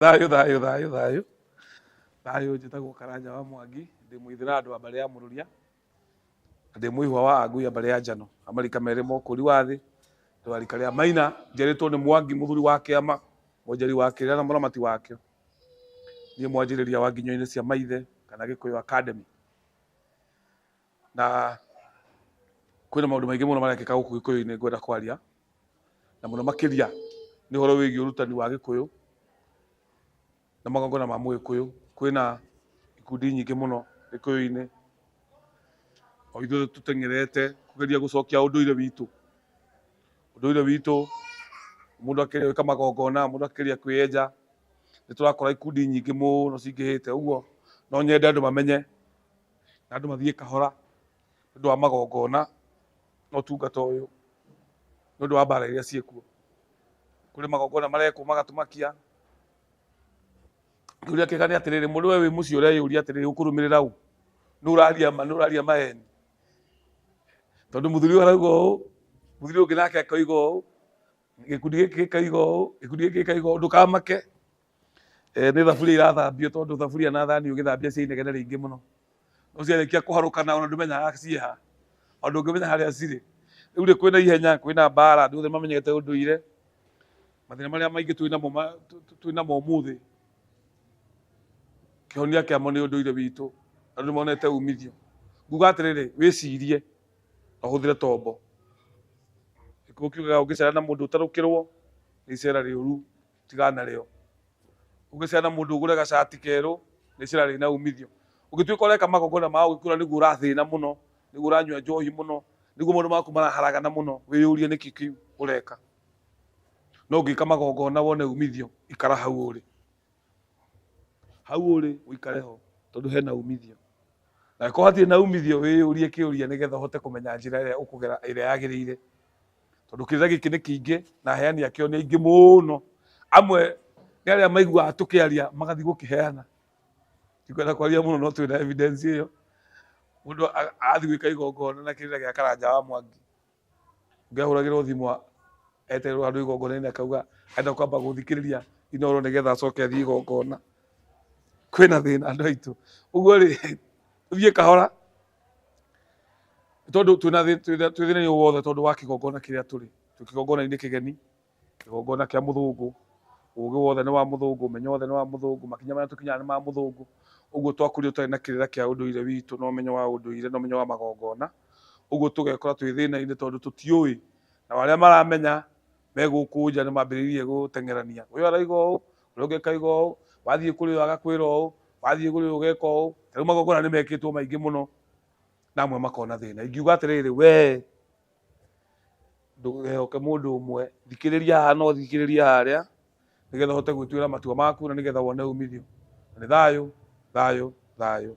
Thayũ thayũ thayũ thayũ thayũ. Njĩtagwo Karanja wa Mwangi, ndĩ mũithĩra andũ a mbarĩ ya Mũrũria, na ndĩ mũihwa wa Angui a mbarĩ ya Njano, a marika merĩ ma ũkũri wa thĩ, ndĩ wa rika rĩa Maina, njiarĩtwo nĩ Mwangi mũthuri wa kĩama, mwenjeri wa kĩrĩra na mũramati wakĩo. Niĩ mwanjĩrĩria wa nginyo-inĩ cia maithe kana Gĩkũyũ Academy. Na kwĩna maũndũ maingĩ mũno marekĩka gũkũ Gĩkũyũ-inĩ ngwenda kwaria, na mũno makĩria nĩ ũhoro wĩgiĩ ũrutani wa Gĩkũyũ na magongona ma Mũgĩkũyũ. Kwĩna ikundi nyingĩ mũno Gĩkũyũ-inĩ, o ithuothe tũteng'erete kũgeria gũcokia ũndũire witũ. Ũndũire witũ, mũndũ akĩgeria gwĩka magongona, mũndũ akĩgeria kwĩyenja, nĩ tũrakora ikundi nyingĩ mũno cingĩhĩte. Ũguo no nyende andũ mamenye na andũ mathiĩ kahora nĩ ũndũ wa magongona na ũtungata ũyũ, nĩ ũndũ wa mbara iria ciĩkuo. Kũrĩ magongona marekwo magatũmakia. Kĩũria kĩega nĩ atĩrĩrĩ, mũndũ we wĩ mũciĩ ũreyũria atĩrĩrĩ, ũkũrũmĩrĩra ũ? Nũ ũraria ma, nũ ũraria maheni? Tondũ mũthuri ũyũ arauga ũũ, mũthuri ũyũ ũngĩ nake akoiga ũũ, gĩkundi gĩkĩ gĩkoiga ũũ, gĩkundi gĩkĩ gĩkoiga ũũ, ndũkamake. Nĩ thaburia irathambio tondũ thaburia na thani ũgĩthambia ciĩ inegene rĩingĩ mũno. No ciarĩkia kũharũkana ona ndũmenyaga ciĩ ha, ona ndũngĩmenya harĩa cirĩ. Rĩu rĩ kwĩna ihenya, kwĩna mbara, andũ othe mamenyete ũndũire. Mathĩna marĩa maingĩ twĩnamo ũmũthĩ, kĩhonia kĩamo nĩ ũndũire witũ. Andũ nĩ monete umithio. Nguga atĩrĩrĩ, wĩcirie na ũhũthĩre tombo. Gĩkũyũ kiugaga ũngĩcera na mũndũ ũtarũkĩrwo nĩ icera rĩũru. Tigana narĩo. Ũngĩcera na mũndũ ũgũre gacati kerũ, nĩ icera rĩna umithio. Ũngĩtuĩka ũreka magongona ma ũgĩkũra nĩguo ũrathĩna mũno, nĩguo ũranyua njohi mũno, nĩguo maũndũ maku maraharagana mũno, wĩyũrie nĩkĩ kĩu ũreka. No ũngĩka magongona wone umithio, ikara hau ũrĩ. Hau ũrĩ ũikare ho tondũ hena umithio. Na angĩkorwo hatirĩ na umithio, wĩyũrie kĩũria nĩgetha ũhote kũmenya njĩra ĩrĩa ũkũgera ĩrĩa yagĩrĩire. Tondũ kĩrĩra gĩkĩ nĩ kĩingĩ na aheani akĩo nĩ aingĩ mũno. Amwe nĩ arĩa maiguaga tũkĩaria magathiĩ gũkĩheana. Ndikwenda kwaria mũno no twĩna evidence ĩyo. Mũndũ athiĩ gwĩka igongona na kĩrĩra gĩa Karanja wa Mwangi, ũngĩ ahũragĩrwo thimũ etererwo handũ igongona-inĩ akauga arenda kwamba gũthikĩrĩria Inooro nĩgetha acoke athiĩ igongona. Kwĩna thĩna andũ aitũ. Ũguo rĩ, tũthiĩ kahora tondũ twĩna twĩ thĩna-inĩ wothe tondũ wa kĩgongona kĩrĩa tũrĩ. Twĩ kĩgongona-inĩ kĩgeni, kĩgongona kĩa mũthũngũ, ũgĩ wothe nĩ wa mũthũngũ, ũmenyo wothe nĩ wa mũthũngũ, makinya marĩa tũkinyaga nĩ ma mũthũngũ. Ũguo twakũrio tũtarĩ na kĩrĩra kĩa ũndũire witũ na ũmenyo wa ũndũire na ũmenyo wa magongona. Ũguo tũgekora twĩ thĩna-inĩ tondũ tũtiũĩ, nao arĩa maramenya me gũkũ nja nĩ mambĩrĩirie gũteng'erania. Ũyũ arauga ũũ, ũrĩa ũngĩ akauga ũũ, wathiĩ kũrĩ ũyũ agakwĩra ũũ, wathiĩ kũrĩ ũyũ ũgeka ũũ. Ta rĩu magongona nĩ mekĩtwo maingĩ mũno na amwe makona thĩna. Ingiuga atĩrĩrĩ, we ndũgehoke mũndũ ũmwe, thikĩrĩria haha na ũthikĩrĩrie harĩa, nĩgetha ũhote gwĩtuĩra matua maku na nĩgetha wone umithio. Na nĩ thayũ, thayũ, thayũ.